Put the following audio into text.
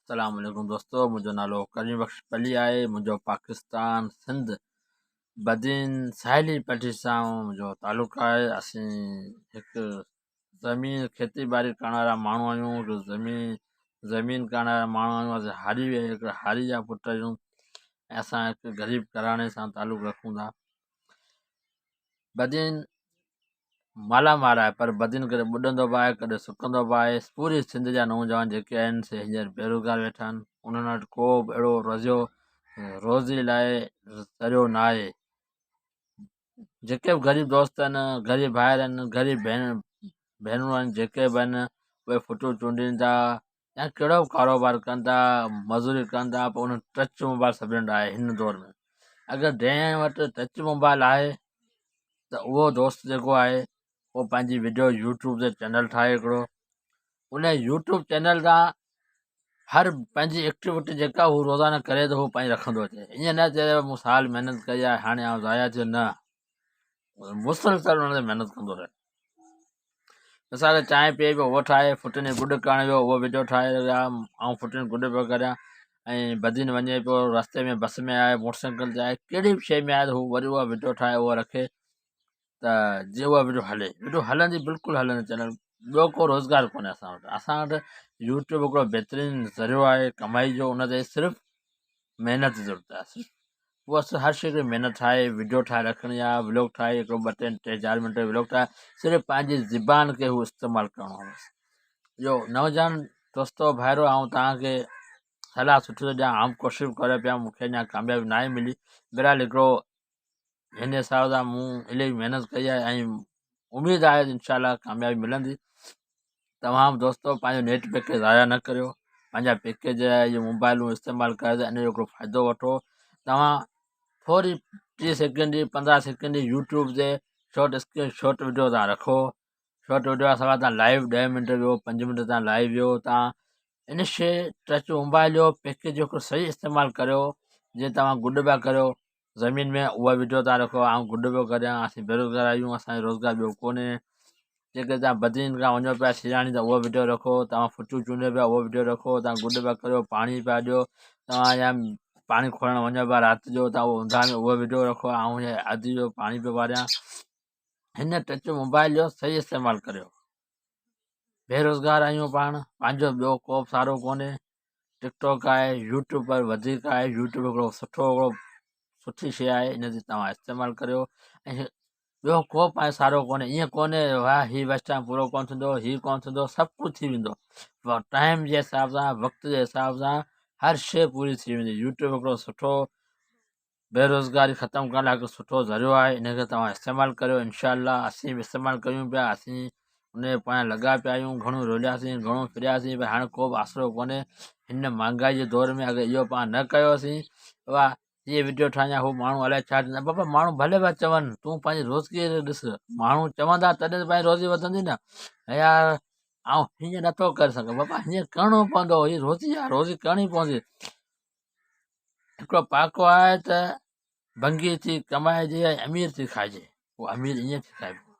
السلام عليڪم دوستو منهنجو نالو ڪريم بخش پلي آهي منهنجو پاڪستان سنڌ بدين ساحلي پٽي سان منهنجو تعلق آهي اسين هڪ زمين کيتي ٻاڙي ڪرڻ وارا ماڻهو آهيون هڪ زمين زمين ڪرڻ وارا ماڻهو آهيون اسين هاري هڪ هاري جا پٽ آهيون ۽ اسان هڪ غريب گهراڻي سان تعلق رکون ٿا بدين مالا مال آهي پر بدين ڪڏهن ٻڏندو به آهي ڪڏهن سڪندو به آهي پوري سنڌ جا نوجوان جيڪي آهن سي هينئر بيروزگار ويٺا آهن انهن وٽ ڪو به اهڙو رزيو روزي لاء ذريعو نه آهي جيڪي به غريب دوست آهن غريب ڀائر آهن غريب ڀيڻ ڀينرون آهن جيڪي به آهن اهي ڦٽو چونڊين ٿا يا ڪهڙو به ڪاروبار ڪن ٿا مزوري ڪن ٿا پوء انهن ٽچ موبائل سڀني وٽ آهي هن دور ۾ اگر جنهن وٽ ٽچ موبائل آهي ته اهو دوست جيڪو آهي اهو پنهنجي وڊيو يوٽيوب تي چينل ٺاهي هڪڙو ان يوٽيوب چينل تان هر پنهنجي ايڪٽيوٽي جيڪا هو روزانه ڪري ٿو هو پنهنجي رکندو اچي ائين نه چئي مون سال محنت ڪئي آهي هاڻي آئون ضايع ٿيو نه مسلسل ان تي محنت ڪندو رهي مثال چانهه پيئي پيو اهو ٺاهي ڦٽن جي گڏ ڪرڻ ويو اهو وڊيو ٺاهي ويا آئون ڦٽن جي گڏ پيو ڪريان ۽ بدين وڃي پيو رستي ۾ بس ۾ آهي موٽر سائيڪل تي آهي ڪهڙي به شيء ۾ آهي ته هو وري اها وڊيو ٺاهي اها رکي ته جي اها وڊيو هلي وڊيو هلندي بلڪل هلندي چينل ٻيو ڪو روزگار ڪونهي اسان وٽ اسان وٽ يوٽيوب هڪڙو بهترين ذريعو آهي ڪمائي جو ان تي صرف محنت جي ضرورت آهي صرف بس هر شيء کي محنت ٺاهي وڊيو ٺاهي رکڻي آهي ولاگ ٺاهي هڪڙو ٻه ٽي ٽي چار منٽ جو ولاگ ٺاهي صرف پنهنجي زبان کي هو استعمال ڪرڻو آهي بس اهو نوجوان دوستو ڀائرو آئون توهانکي صلاح سٺي ٿو ڏيان آئون ڪوشش ڪري پيا مونکي اڃا ڪاميابي ناهي ملي بهرحال هڪڙو هن حساب سان مون الاهي محنت ڪئي آهي ۽ اميد آهي انشاء الله ڪاميابي ملندي توهان به دوستو پنهنجو نيٽ پيڪيج ضايع نه ڪريو پنهنجا پيڪيج اهي موبائلون استعمال ڪري ان جو هڪڙو فائدو وٺو توهان ٿوري 30 سيڪنڊ جي 15 سيڪنڊ جي يوٽيوب تي شارٽ اسڪرين شارٽ وڊيو تان رکو شارٽ وڊيو کان سواء تان لائيو 10 منٽ ويو 5 منٽ تان لائيو ويو تان ان شي ٽچ موبائل جو پيڪيج جو هڪڙو صحيح استعمال ڪريو جيئن توهان گڏ پيا ڪريو زمين ۾ اها وڊيو تان رکو آئون گڏ پيو ڪريان اسين بيروزگار آهيون اسانجو روزگار ٻيو ڪونهي جيڪڏهن توهان بدين کان وڃو پيا سيراڻي ته اهو وڊيو رکو توهان ڦٽيون چونڊيو پيا اهو وڊيو رکو توهان گڏ پيا ڪريو پاڻي پيا ڏيو توهان يا پاڻي کولڻ وڃو پيا رات جو ته اهو اونداهه ۾ اهو وڊيو رکو آئون اڌ جو پاڻي پيو ڀريان هن ٽچ موبائل جو صحيح استعمال ڪريو بيروزگار آهيون پاڻ پنهنجو ٻيو ڪو به سهارو ڪونهي ٽڪ ٽاڪ آهي يوٽيوب پر وڌيڪ آهي يوٽيوب هڪڙو سٺو هڪڙو سٺي شيء آهي ان تي توهان استعمال ڪريو ۽ ٻيو ڪو پنهنجو سهارو ڪونهي ائين ڪونهي واهه هي واچ ٽائم پورو ڪونه ٿيندو هي ڪونه ٿيندو سڀ ڪجهه ٿي ويندو ٽائم جي حساب سان وقت جي حساب سان هر شيء پوري ٿي ويندي يوٽيوب هڪڙو سٺو بيروزگاري ختم ڪرڻ لاء هڪ سٺو ذريعو آهي ان کي توهان استعمال ڪريو انشاء الله اسين به استعمال ڪيون پيا اسين ان جي پويان لڳا پيا آهيون گهڻو رولياسين گهڻو ڦرياسين پر هاڻي ڪو به آسرو ڪونهي هن مهانگائي جي دور ۾ اگر اهو پاڻ نه ڪيوسين اها هي وڊيو ٺاهيان هو ماڻهو الائي ڇا چوندا بابا ماڻهو ڀلي پيا چون تون پنهنجي روزگي ڏس ماڻهو چوندا تڏهن ته پنهنجي روزي وڌندي نه يار آئون هيئن نٿو ڪري سگهان بابا هيئن ڪرڻو پوندو هي روزي آهي روزي ڪرڻي پوندي هڪڙو پهاڪو آهي ته ڀنگي ٿي ڪمائجي ۽ امير ٿي کائجي. پوء امير ائين ٿي کائبو.